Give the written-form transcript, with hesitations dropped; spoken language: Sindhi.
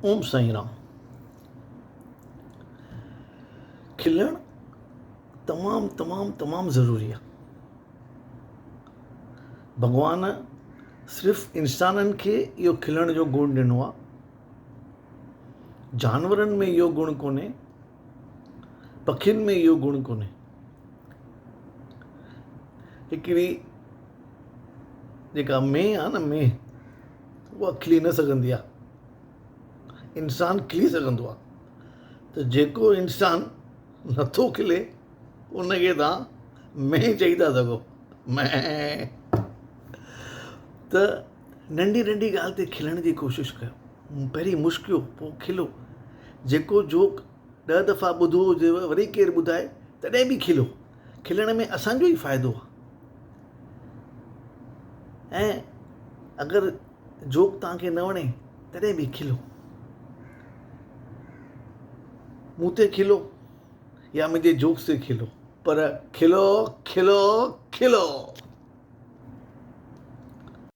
اوم سائين رام. کلڻ تمام تمام تمام ضروري آ. ڀڳوان صرف انسانن کي اهو کلڻ جو گڻ ڏنو آ. جانورن ۾ اهو گڻ ڪونهي، پکين ۾ اهو گڻ ڪونهي. هڪڙي جيڪا مينهن آ نه مينهن اها کلي نه سگهندي آ. انسان کلي سگهندو آ ته جيڪو انسان نٿو کلي ان کي توهان مينهن چئي ٿا سگهو مينهن ته ننڍي ننڍي ڳالهه تي کلڻ جي ڪوشش ڪيو پهرين مشڪيو پوء کلو جيڪو جوڪ ڏهه دفعا ٻڌو هجيو وري ڪير ٻڌائي تڏهن به کلو کلڻ ۾ اسان جو ئي فائدو آ ۽ اگر جوڪ توهان کي نه وڻي تڏهن به کلو. مون تي کلو يا منهنجي جوڪس تي کلو پر کلو کلو کلو.